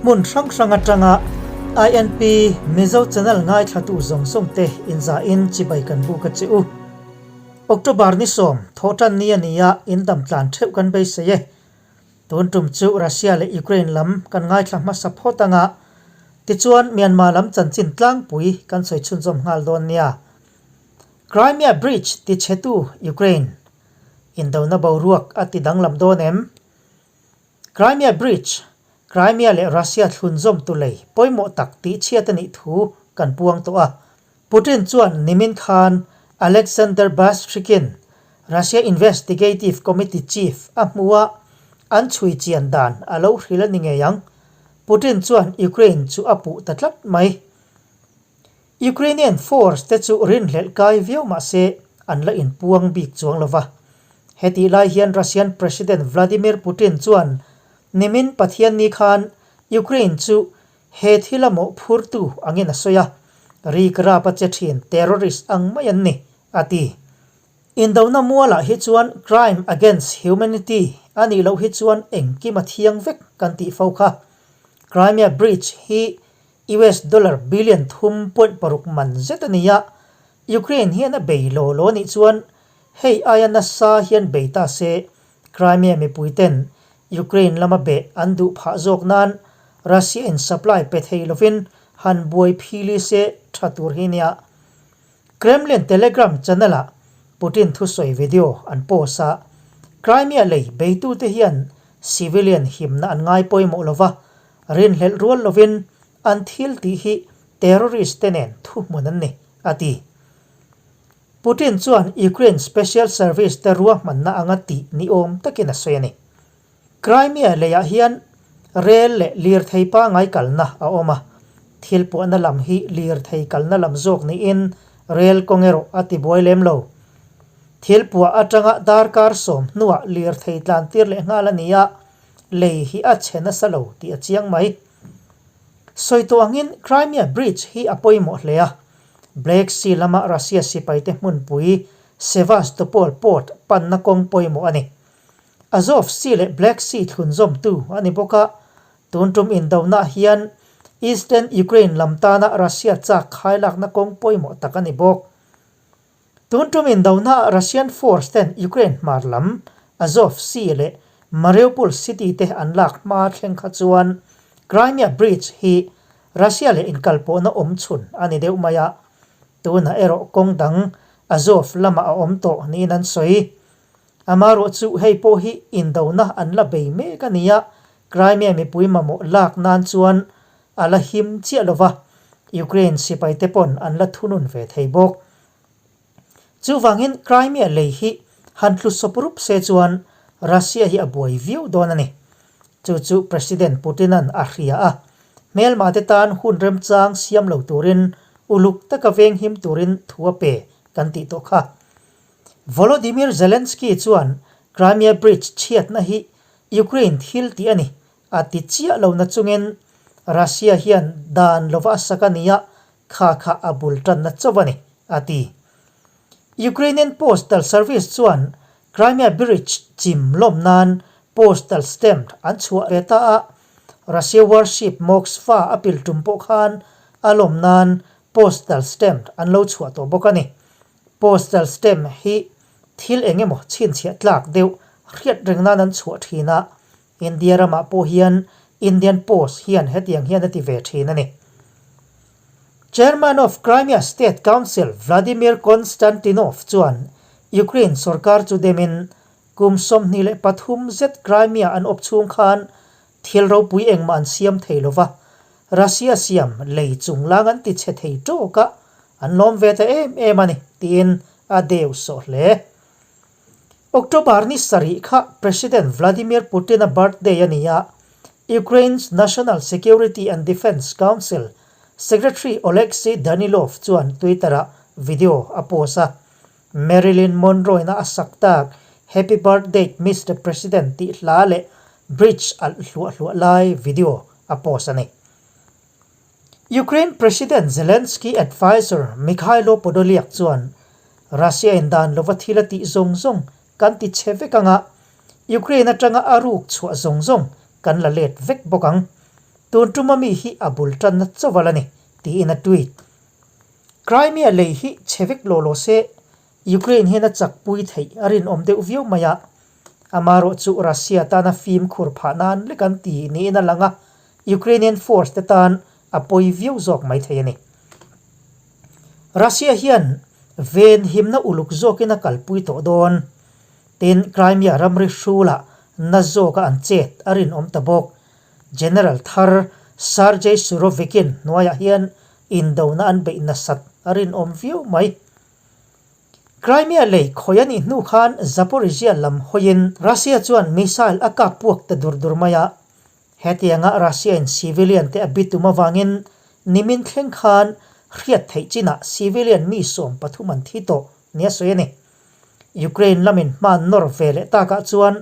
Hmun hrang hrang atanga INP Mizo Channel ngaithlatu zawng zawng te inzahin chibai kan buk a che u. October ni sawm, thawhtan ni a ni a, in dam tlan theuh kan beisei e. Tun tum chu Russia leh Ukraine lam kan ngaithla hmasa phawt anga, tichuan Myanmar lam chanchin tlangpui kan sawi chhunzawm nghal dawn nia. Crimea Bridge tichhetu Ukraine indona boruak a ti danglam dawn em? Crimea Bridge, Crimea leh Russia thlunzawm tu lei pawimawh tak tihchhiat a nih thu kan puang tawh a. Putin chuan nimin khan Alexander Bastrykin, Russia Investigative Committee chief a hmu a, an chhui chian dan a lo hrilh a ni ngei ang. Putin chuan Ukraine chu a puh ta tlat mai. Ukrainian force te chu rinhlelh kai viau mah se an la inpuang bik chuang lo va. Hetih lai hian Russian President Vladimir Putin chuan nimin Pathianni khan Ukraine chu he thila mawhphurtu angin a sawi a, rik rap a che thin terrorist ang mai an ni, a ti. Indona mualah hi chuan crime against humanity a nih loh hi chuan engkim a thiang vek kan tih fo kha. Crimea Bridge hi US dollar billion thum point paruk man zet a ni a, Ukraine hian a bei law law nih chuan hei aia nasa hian bei ta se, Crimea mipui ten Ukraine lama beh an duh phah zawk nan Russia in supply pe thei lovin han buai phili se tha tur hi nia. Kremlin Telegram channel ah Putin thusawi video an post a, Crimea lei beitute hian civilian himna an ngai pawimawh lova, Rinhlelh rual lovin an thil tih hi terrorist te nen thuhmun an ni, a ti. Putin chuan Ukraine special service te ruahmanna anga tih ni awm takin a sawi a ni. Crimea leiah hian rel leh lirthei pangai kalna a awm a, thil puahna lam hi lirthei kalna lam zawk niin rel kawng erawh a tibuai lem lo. Thil puah atanga darkar sawm hnuah lirthei tlantir leh nghal a ni a, Lei hi a chhe nasa lo tih a chiang mai. Sawi tawh angin Crimea Bridge hi a pawimawh hle a, Black Sea lama Russia sipaite hmunpui Sevastopol port panna kawng pawimawh a ni. Azov Sea leh Black Sea thlunzawmtu a ni bawk a, tun tum indonah hian Eastern Ukraine lam tana Russia chak khailakna kawng pawimawh tak a ni bawk. Tun tum indona Russian force ten Ukraine hmar lam Azov Sea leh Mariupol city te an lak hma thleng kha chuan Crimea Bridge hi Russia leh inkalpawhna awm chhun a ni deuh mai a, tunah erawh kawng dang Azov lamah a awm tawh niin an sawi. Amaherawh chu hei pawh hi indona an la bei mek a ni a, Crimea mipui mamawh lak nan chuan a la him chiah lo va, Ukraine sipaite pawn an la thunun ve thei bawk. Chuvangin Crimea lei hi han tlu sawp rup se chuan Russia hi a buai viau dawn a ni. Chu chu President Putin-a'n a hria a, hmelmate tan hun remchang siam lo turin uluk taka venghim turin thu a pe kan tih tawh kha. Volodymyr Zelensky chuan Crimea Bridge chhiatna hi Ukraine thil tih a ni A ti chiah lo na chungin Russia hian dan lova a sak a nia, kha kha a bul tanna chauh a ni, a ti. Ukrainian Postal Service chuan Crimea Bridge chim lawm nan postal stamp an chhuah ve ta a, Russia warship Moskva a pil tum pawh khan a lawm nan postal stamp an lo chhuah tawh bawk a ni. Postal stamp hi thil eng emaw chhinchhiah tlak deuh hriat reng nan an chhuah thin a, India ramah pawh hian Indian Post hian hetiang hian a ti ve thin a ni. Chairman of Crimea State Council Vladimir Konstantinov chuan Ukraine sorkar chu demin kum 23 zet Crimea an awp chhung khan thil ropui engmah an siam thei lo va, Russia siam lei chunglang an ti chhe thei tawk a, an lawm ve ta em em a ni, tiin a deu sawh hle. October ni sarih kha President Vladimir Putin-a birthday a ni a, Ukraine's National Security and Defense Council Secretary Oleksiy Danilov chuan Twitter-ah video a post a, Marilyn Monroe-in a sak tak Happy Birthday Mister President tih hla leh bridge alh hluah hluah lai video a post a ni. Ukraine President Zelensky adviser Mykhailo Podolyak chuan Russia in dan lova thil a tih zawng zawng kan ti chhe vek anga, Ukraine atanga a ruk chhuah zawng zawng kan la let vek bawk ang. Tun tuma mi hi a bul tanna chauh a ni, tiin a tweet. Crimea lei hi chhe vek law law se, Ukraine hian a chakpui theih a rinawm deuh viau mai a. Amaherawh chu Russia tana fimkhur phah nan lek an ti niin a lang a, Ukrainian force te tan a pawi viau zawk mai thei a ni. Russia hian venhimna uluk zawkin a kalpui tawh dawn. Tin, Crimea ramri hrulah na zawka an chet a rinawm ta bawk. General thar Sergei Surovikin hnuaiah hian indona an beih nasat a rinawm viau mai. Crimea lei khawi a nih hnu khan Zaporizhzhia lam hawiin Russia chuan missile a kap puak ta dur dur mai a. Hetianga Russia-in civilian te a bitum avangin nimin thleng khan hriat theih chinah civilian mi 13 an thi tawh nia sawi a ni. Ukraine lamin hman nawr ve leh takah chuan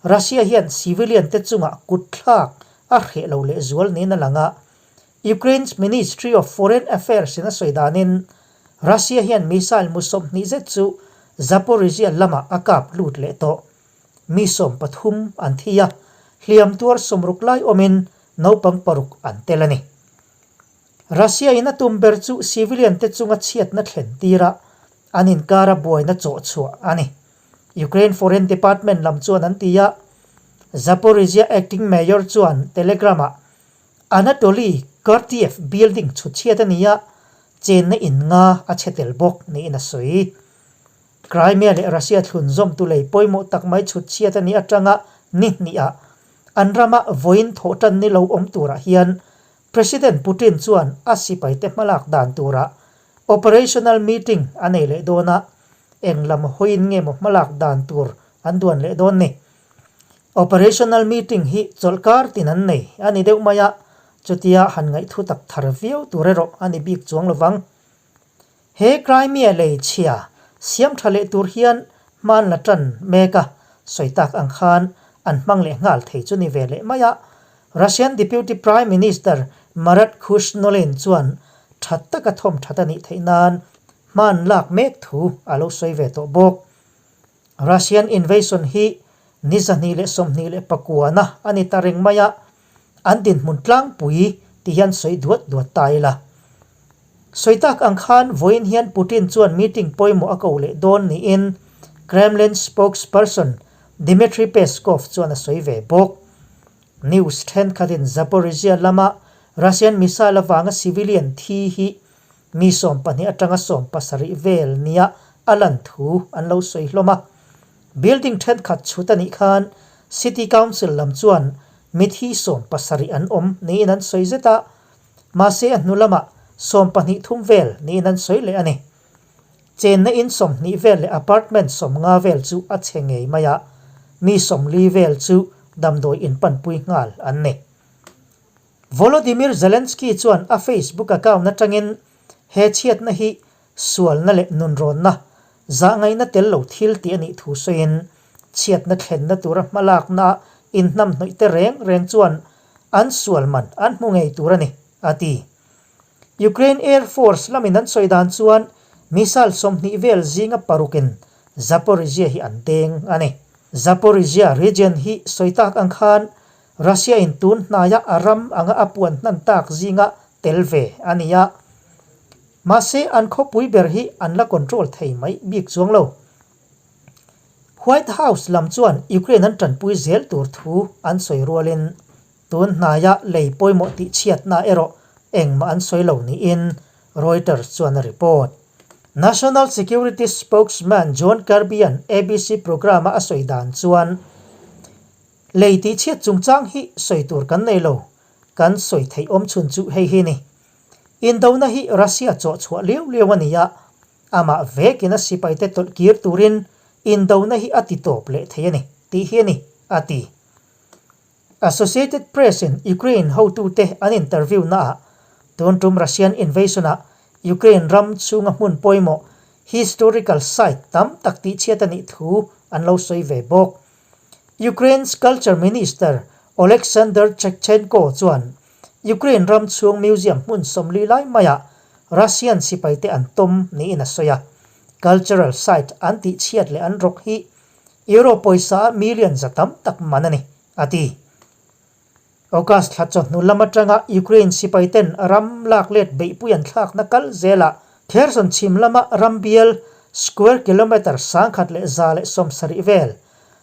Russia hian civilian te chungah kutthlak a hreh lo lehzual niin a lang a. Ukraine's Ministry of Foreign Affairs in a sawi danin Russia hian missile mu 20 zet chu Zaporizhzhia lamah a kap lut leh tawh. Mi 13 an thi a, hliam tuar 60 lai awmin naupang paruk an tel a ni. Russia in a tum ber chu civilian te chunga chhiatna thlen tir a, an inkara buaina chawh chhuah a ni. Ukraine Foreign Department lam chuan an ti a, Zaporizhzhia acting mayor chuan Telegram-ah Anatoly Kartiev building chhutchhiat a ni a, chenna in nga a chhe tel bawk niin a sawi. Crimea leh Russia thlun zawmtu lei pawimawh tak mai chhutchhiat a nih atanga ni hnihah an rama vawiin thawh tan ni lo awm turah hian President Putin chuan a sipaite hmalak dan turah operational meeting a nei leh dawn a, eng lam hawiin nge maw hmalak dan tur an duan leh dawn ni. Operational meeting hi chawlhkar tin an nei a ni deuh mai a, chutia han ngaihthu tak thar viau tur erawh a ni bik chuang lovang. He Crimea lei chhia siam tha leh tur hian hman la tan mek a, sawi tak ang khan an hmang leh nghal thei chu ni ve leh mai a. Russian Deputy Prime Minister Marat Khusnullin chuan tha taka thawm that a nih theih nan hman lak mek thu a lo sawi ve tawh bawk. Russian invasion hi ni 229 na a ni ta reng mai a, an dinhmun tlangpui ti hian sawi duat duat ta ila. Sawi tak ang khan vawiin hian Putin chuan meeting pawimawh a ko leh dawn niin Kremlin spokesperson Dmitry Peskov chuan a sawi ve bawk. News thenkhatin Zaporizhzhia lama Russian missile avanga civilian thi hi mi 12 atanga 70 vel nia a lan thu an lo sawi hlawm a. Building thenkhat chhut a nih khan City Council lam chuan mithi 70 an awm niin an sawi zet a, mahse a hnu lamah 12 thum vel niin an sawi leh a ni. Chenna in 20 vel leh apartment 50 vel chu a chhe ngei mai a, mi 40 vel chu damdawi inpanpui nghal an ni. Volodymyr Zelensky chuan a Facebook account atangin he chhiatna hi sualna leh nunrawnna, zahngaihna tel lo thil tih a nih thu sawiin chhiatna thlenna tura hmalakna inhnamhnawih te reng reng chuan an sual man an hmu ngei tur a ni, a ti. Ukraine Air Force lamin an sawi dan chuan missile 20 vel zinga parukin Zaporizhzhia hi an deng a ni. Zaporizhzhia region hi sawi tak ang khan Russia in tun hnaia a ram anga a puan hnan tak zinga tel ve a ni a. Mahse an khawpui ber hi an la control thei mai bik chuang lo. White House lam chuan Ukraine an tanpui zel tur thu an sawi rualin tun hnaia lei pawimawh tihchhiatna erawh engmah an sawi lo niin Reuters chuan a report. National Security spokesman John Kirby-a'n ABC programme-a a sawi dan chuan lei tihchhiat chungchang hi sawi tur kan nei lo, kan sawi theih awm chhun chu hei hi ni. Indona hi Russia chawh chhuah liau liau a ni a, amah vekin a sipaite tawlh kir turin indona hi a ti tawp leh thei a ni, tih hi a ni, a ti. Associated Press-in Ukraine hotute an interview naah tun tum Russian invasion-ah Ukraine ram chhunga hmun pawimawh historical site tam tak tihchhiat a nih thu an lo sawi ve bawk. Ukraine's Culture Minister Oleksandr Chekchenko chuan Ukraine ram chhung museum hmun 40 lai maiah Russian sipaite an tawm niin a sawi a. Cultural site an tihchhiat leh an rawk hi Euro pawisa ah million za tam tak man a ni, a ti. August thla chawhnu lam atanga Ukraine sipaiten ram lak let beihpui an thlakna kal zelah Kherson chhim lama ram bial square kilometre 1170 vel,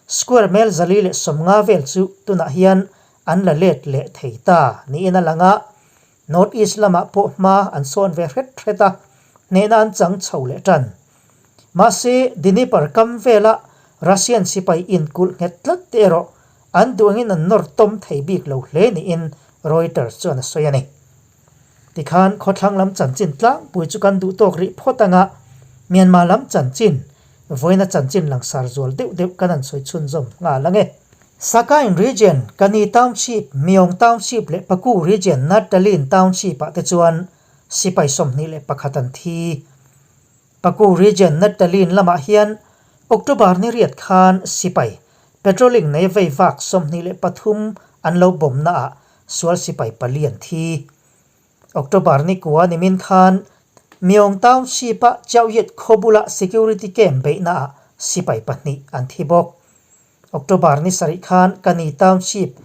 square mel 450 vel chu tunah hian an la let leh thei ta niin a lang a. North East lamah pawh hma an sawn ve hret hret a, hnehna an chang chho leh tan. Mahse, Dnipro kam vela Russian sipai inkulh nghet tlat te erawh an duh angin an nawr tawm thei bik lo hle niin Reuters chuan a sawi a ni. Tikhan khawthlang lam chanchin tlangpui chu kan duh tawk rih phawt anga Myanmar lam chanchin, vawiina chanchin langsar zual deuh deuh kan han sawi chhunzawm nghal ang e. Sakain Region, Kani Township, Myong Township leh Paku Region, Nattalin Township ah te chuan sipai 21 an thi. Paku Region, Nattalin lamah hian October ni riat khan sipai patrolling nei vei vak 23 an lo bawmna ah sual sipai pali an thi. October ni kua nimin khan Myong Township a Chauyet khaw bula security camp beihna ah sipai pahnih an thi bawk. October ni sarih khan Kani Township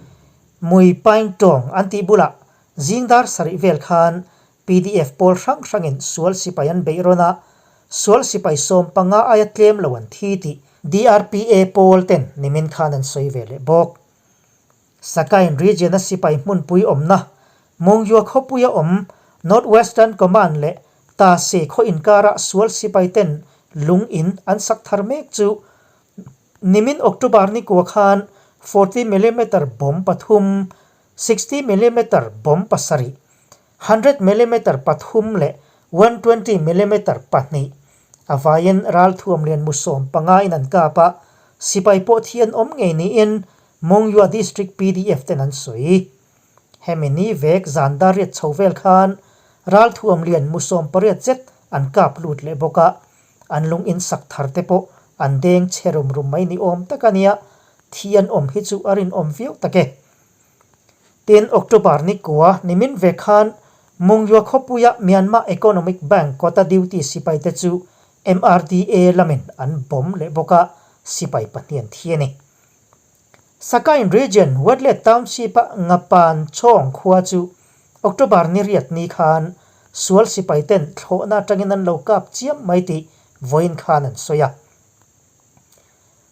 Mui Paing Tawng an tih bulah zing dar sarih vel khan PDF pawl hrang hrangin sual sipai an beih rawn a, sual sipai 15 aia tlem lo an thi tih DRPA pawl ten nimin khan an sawi ve leh bawk. Sakain Region-a sipai hmunpui awmna Mungyua khawpuia awm North Western Command leh Ta Se khaw inkara sual sipai ten lung in an sak thar mek chu Nimin October ni kua khan 40 millimeter bomb pathum, 60 millimeter bomb pasarih, 100 millimeter pathum leh 120 millimeter pahnih a vaiin ralthuam lian mu 15 in an kap a, sipai pawh thi an awm ngei niin Mongyua District PDF ten an sawi. Hemi ni vek zan dar riat chho vel khan ralthuam lian mu 18 zet an kap lut leh bawk a, an lung in sak thar te pawh an deng chhe rum rum mai ni awm tak a nia, thi an awm hi chu a rinawm viau tak e. Tin, October ni kua nimin ve khan Mungyua khawpuia Myanmar Economic Bank kawta duty sipai te chu MRDA lamin an bomb leh bawk a, sipai pahnih an thi a ni. Sakain Region, Wetlet Township-a Ngapan Chawng khua chu October ni riat ni khan sual sipai ten thlawhna atangin an lo kap chiam mai tih vawiin khan an sawi a.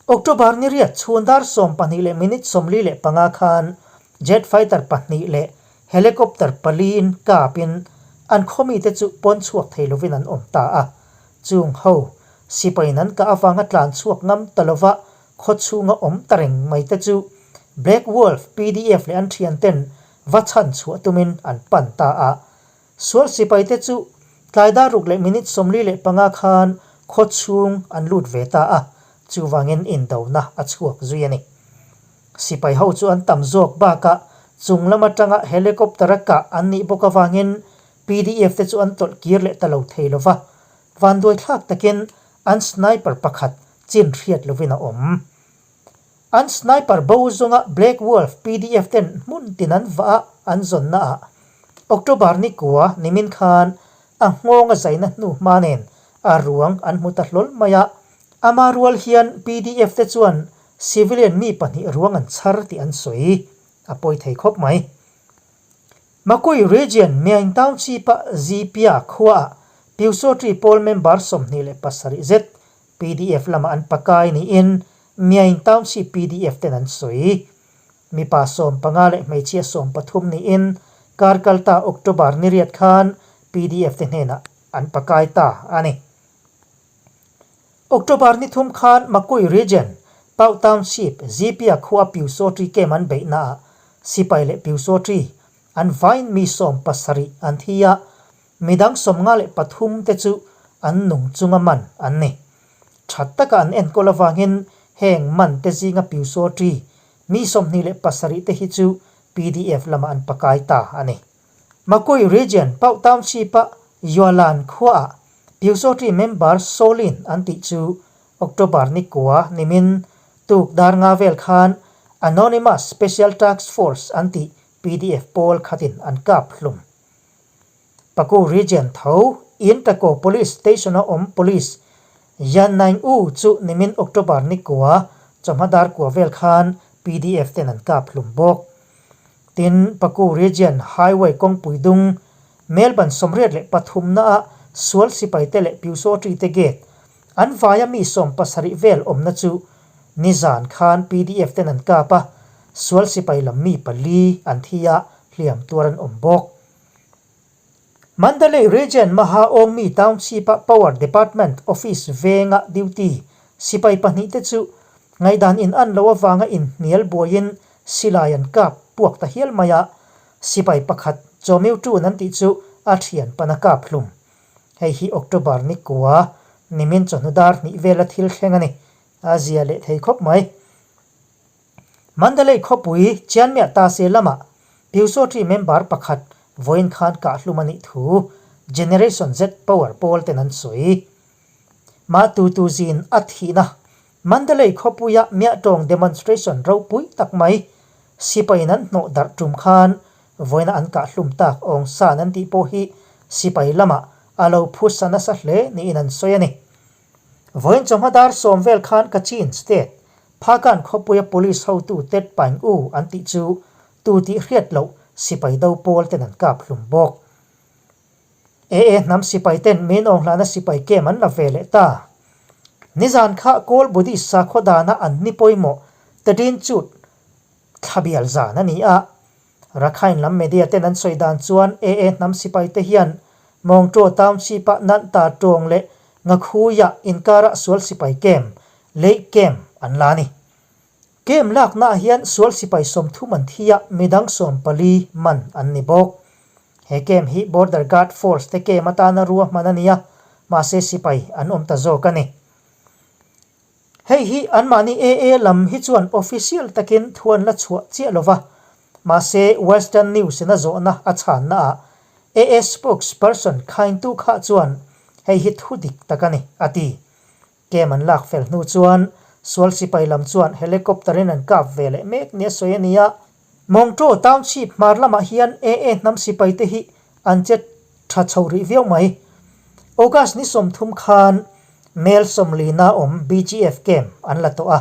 October ni riat chhun dar 12 leh minute 45 khan jet fighter pahnih leh helicopter paliin kapin an khawmite chu pawn chhuak thei lovin an awm ta a. Chung ho sipaiin an kah avanga tlan chhuak ngam ta lova Khaw chhunga awm ta reng mai te chu Black Wolf PDF leh an thian ten va chhan chhuah tumin an pan ta a. Sual sipai te chu tlai dar ruk leh minute 45 khan khaw chhung an lut ve ta a, chuvangin indona a chhuak zui a ni. Sipai ho chu an tam zawk bakah chung lam atanga helicopter a kah an nih bawk avangin PDF te chu an tawlh kir leh ta lo thei lova, vanduai thlak takin an sniper pakhat chin hriat lovin a awm. An sniper bo zawnga Black Wolf PDF ten hmun tin an vah a, an zawnna ah October ni kua nimin khan a nghawng a zaina hnu hma nen a ruang an hmu ta hlawl mai a. Ama rual hian PDF te chuan civilian mi pahnih ruang an chhar tih an sawi a pawi thei khawp mai. Makui Region Myaing Township-a Zipia khuaah Pyusawṭi pawl member 27 zet PDF lamah an pakai niin Myaing Township PDF ten an sawi. Mipa 15 leh hmeichhia 13 niin kar kalta October ni riat khan PDF te hnenah an pakai ta a ni. October ni thum khan Makui Region, Pau Township, Zipia khua Pyusawṭi camp an beihnaah sipai leh Pyusawṭi an vain mi 70 an thi a, midang 53 te chu an nung chunga man an ni. Tha taka an enkawl avangin heng man te zinga Pyusawṭi mi 27 te hi chu PDF lamah an pakai ta a ni. Makui Region, Pau Township-a Yualan khuaah Pyusawṭi member Solin an tih chu October ni kua nimin tuk dar nga vel khan Anonymous Special Task Force an tih PDF pawl khatin an kap hlum. Paku Region tho Intako Police Station-a awm Police Yan Naing U chu nimin October ni kua chawhma dar kua vel khan PDF ten an kap hlum bawk. Tin, Paku Region Highway kawngpui dung Melbourne 83 naah sual sipaite leh Pyusawṭi te gate an vaia mi 70 vel awmna chu nizan khan pdf ten an kap a, sual sipai lam mi pali an thi a, hliam tuar an awm bawk. Mandalay Region Maha Awngmi Township-a Power Department Office venga duty sipai pahnihte chu ngaihdan in an lo avanga inhnial buaiin silai an kap puak ta hial mai a, sipai pakhat Chawmiu Tun an tih chu a thian pan a kap hlum. Hei hi October ni kua nimin chawhnu dar hnih vela thil thleng a ni, a zia leh thei khawp mai. Mandalay khawpui Chianmiah Tase lamah Pyusawṭi member pakhat vawiin khan kahhlum a nih thu Generation Z Power pawl ten an sawi. Mah tutu zin a thihna Mandalay khawpuia Miahtawng demonstration ropui tak mai sipaiin an hnawh darh tum khan vawiina an kahhlum tak Aung San an tih pawh hi sipai lamah a lo phusa nasa hle niin an sawi a ni. Vawiin chawhma dar sawm vel khan Kachin State Phakan khawpuia police hotu Tet Paing U an tih chu tu tih hriat loh sipai do pawl ten an kap hlum bawk. AA hnam sipai ten min awnghlana sipai kem an la ve leh ta. Nizan kha Kawl Buddhist sakhaw dana an ni pawimawh Tadin Chut thlabial zan a ni a. Rakhine lam media ten an sawi dan chuan AA hnam sipai te hian Mawngṭaw Township ah Nanta Tawng leh Ngakhuia inkarah sual sipai kem Leih kem an la a ni. Kem laknaah hian sual sipai 30 an thi a, midang 14 man an ni bawk. He kem hi Border Guard Force te kem atana ruahman a ni a, mahse sipai an awm ta zawk a ni. Hei hi anmahni AA lam hi chuan official takin thu an la chhuah chiah lo va, mahse Western News in a zawhna a chhannaah AA spokesperson Khaintu kha chuan hei hi thu dik tak a ni, a ti. Kem an lak fel hnu chuan sual sipai lam chuan helicopter in an kap ve leh mek nia sawi a ni a. Mawngṭaw Township hmar lamah hian AA hnam sipai te hi an che tha chho rih viau mai. August ni 30 khan Mel 40 na awm BGF camp an la tawh a.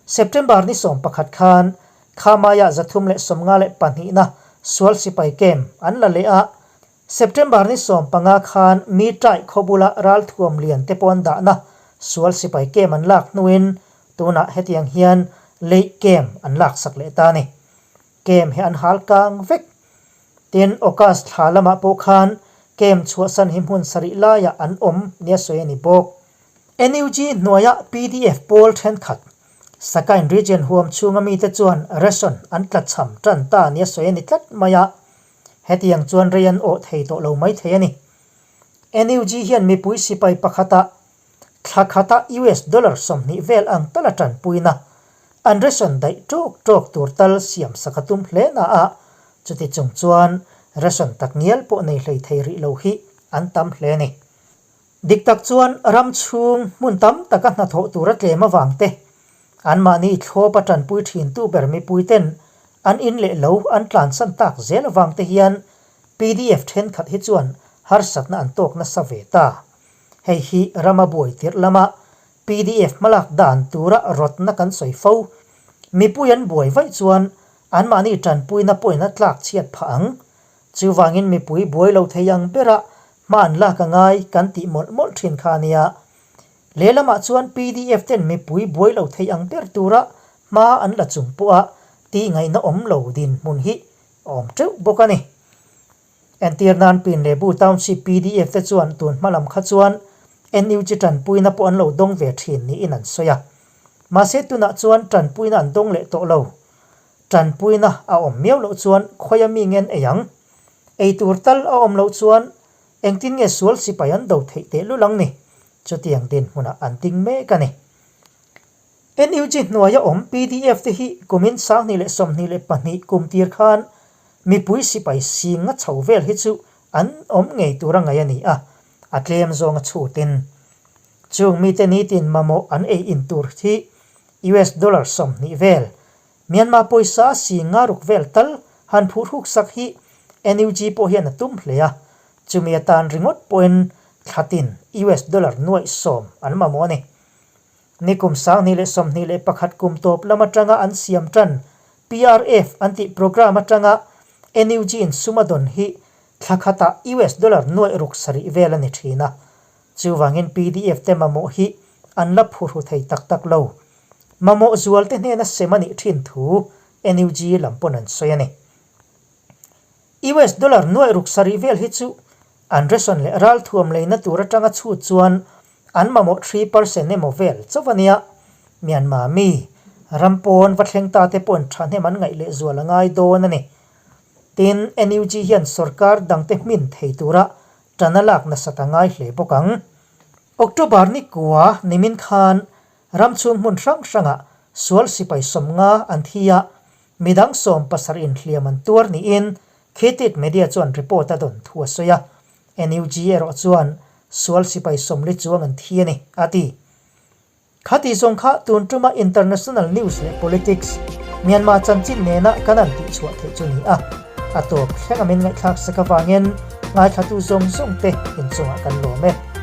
September ni 11 khan Khamaiah 352 na sual sipai camp an la leh a. September ni 15 khan mi ṭaih khaw bula ralthuam lian te pawh an dahna sual sipai kem an lak hnuin tunah hetiang hian leih kem an laksak leh ta a ni. Kem hi an hal kang vek. Tin, August thla lamah pawh khan kem chhuahsan hi hmun sarih laiah an awm nia sawi a ni bawk. NUG hnuaia pdf pawl thenkhat, Sakain region huam chhunga mite chuan ration an tlachham tan ta nia sawi a ni tlat mai a. Hetiang chuan rei an awh thei tawh lo mai thei a ni. NUG hian mipui sipai pakhata thla khata US dollar 20 vel ang tala tanpuina an ration daih tawk tawk tur tal siam sak a tum hle na a, chuti chung chuan ration tak ngial pawh nei hlei thei rih lo hi an tam hle a ni. Dik tak chuan ram chhung hmun tam taka hnathawh tur a tlem avang te, anmahni thlawpa tanpui thintu ber mipuiten an in leh lo an tlansan tak zel avang te hian pdf thenkhat hi chuan harsatna an tawk nasa ve ta. Hei hi rama buai tirh lama pdf hmalak dan tura rawtna kan sawi fo. Mipui an buai vaih chuan anmahni tanpuina pawhin a tlak chhiat phah ang. Chuvangin mipui buai lo thei ang bera hma an lak a ngai kan tih mawlh mawlh thin kha a nia. Lehlamah chuan pdf ten mipui buai lo thei ang ber tura hma an la chung pawha tih ngaihna awm lo dinhmun hi a awm teuh bawk a ni. Entir nan Pinlebu Township pdf te chuan tun hma lam kha chuan NUG tanpuina pawh an lo dawng ve thin niin an sawi a. Mahse tunah chuan tanpuina an dawng leh tawh lo. Tanpuina a awm miau loh chuan khawia mi ngen ei ang? Ei tur tal a awm loh chuan engtin nge sual sipai an do theih teh lul ang ni? Chutiang dinhmunah an ding mek a ni. NUG hnuaia awm pdf te hi kumin 2022 kum tir khan mipui sipai sing a chho vel hi chu an awm ngei tur a ngaih a ni a, a tlem zawng a chhutin. Chung mite nitin mamawh an ei in tur hi US dollar 20 vel, Myanmar pawisa a si nga ruk vel tal han phuhruk sak hi NUG pawh hian a tum hle a, chumi atan ringawt pawhin thlatin US dollar nuaih 10 an mamawh a ni. Nikum 2021 kum tawp lam atanga an siam tan. PRF an tih programme atanga NUG in sum a dawn hi thla khatah US dollar nuaih ruk sarih vel a ni thin a. Chuvangin pdf te mamawh hi an la phuhru thei tak tak lo. Mamawh zualte hnena sem a nih thin thu NUG lam pawn an sawi a ni. US dollar nuaih ruk sarih vel hi chu an ration leh ralthuam leina tur atanga chhut chuan an mamawh 3% emaw vel chauh a nia. Myanmar mi, ram pawn va thleng ta te pawhin thahnem an ngaih leh zual a ngai dawn a ni. Tin, NUG hian sorkar dangte hmin thei tura tan a lak nasat a ngai hle bawk ang. October ni kua nimin khan ram chhung hmun hrang hrangah sual sipai sawmnga an thi a, Midang 70 inhliam an tuar niin Khitit Media chuan report a dawn thu a sawi a. NUG erawh chuan sual sipai 40 chuang an thi a ni, a ti. Khati zawng kha tun tuma international news leh politics, Myanmar chanchin nena kan an tihchhuah theih chu ni a. A tawp thleng a min ngaihthlak sak avangin ngaithlatu zawng zawng te inchungah kan lawm e.